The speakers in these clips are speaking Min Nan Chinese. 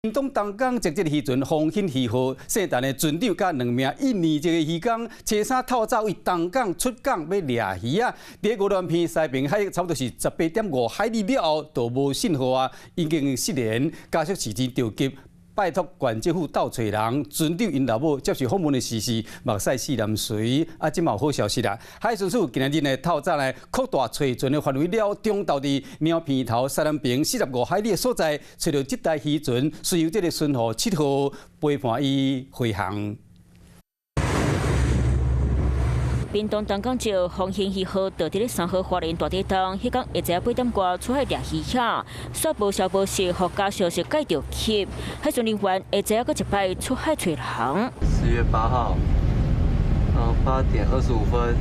屏東東港這隻漁船風興漁號，聖誕的船長佮兩名印尼籍的漁工，初三透早為東港出港欲掠魚仔，佇鵝鑾鼻西爿海域差不多是18.5海里了後，就無信號啊，已經失聯，家屬是真著急。拜託縣政府鬥揣人，船長𪜶老母接受訪問的時是目屎四淋垂。啊，這馬有好消息啦！海巡署今仔日呢透早呢擴大揣船的範圍了，中晝佇貓鼻頭西南爿45海里的所在，揣著這台漁船，隨由這个巡護7號陪伴伊飛航。屏東東港石風興漁號就佇咧3號花蓮大堤東，彼工下晝8點外出海掠魚仔，煞無消無息，予家屬是蓋著急。海巡人員下晝閣一擺出海揣人。10月8號，8點25分，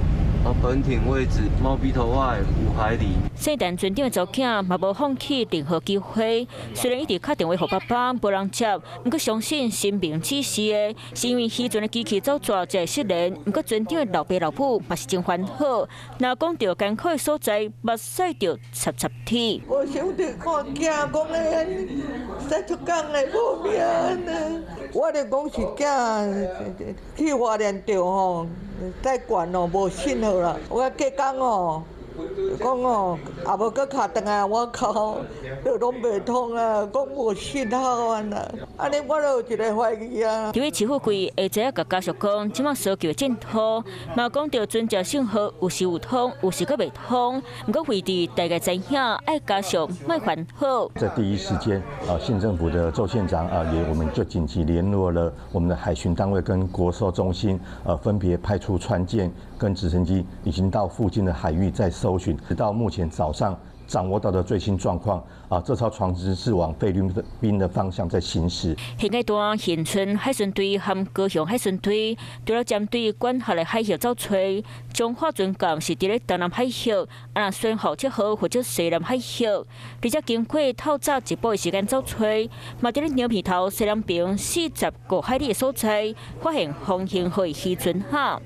本艇位置貓鼻頭外5海里。聖誕船長的查某囝嘛無放棄任何機會，雖然一直敲電話予爸爸，無人接，毋過相信神明指示的，是因為漁船的機器走逝才會失聯。毋過船長的老爸老母嘛是真煩惱，若講著艱苦的所在，目屎就插插滴。我想著看囝講咧，使出港的無命呢。我咧講是驚去花蓮著吼，再懸哦無信號啦。我隔工哦，講哦，也無閣敲轉來，我靠，就攏袂通啊，講無信號啊，按呢我就有一个懷疑啊。這位徐富貴下晝共家屬講，這馬搜救淨土，嘛講著船隻信號有時有通，有時閣袂通。毋過位置大概知影，愛家屬莫煩惱。在第一時間，啊，縣政府的周縣長啊，也我們就緊急聯絡了我們的海巡單位跟國搜中心，分別派出船艦跟直升機，已經到附近的海域在搜尋。直到目前早上掌握到的最新狀況，啊，這艘船隻是往菲律賓的方向在行駛。現階段，恆春海巡隊和高雄海巡隊除了針對管轄的海域走揣，彰化船艦是佇咧東南海域，啊，宣護7號負責西南海域，而且經過透早一晡的時間走揣，嘛佇咧牛鼻頭西南爿45海里的所在，發現風興號漁船哈。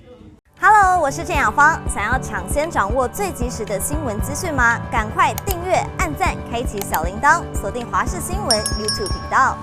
Hello，我是鄭雅芳。想要搶先掌握最及時的新聞資訊嗎？趕快訂閱、按讚、開啟小鈴鐺，鎖定華視新聞 YouTube 頻道。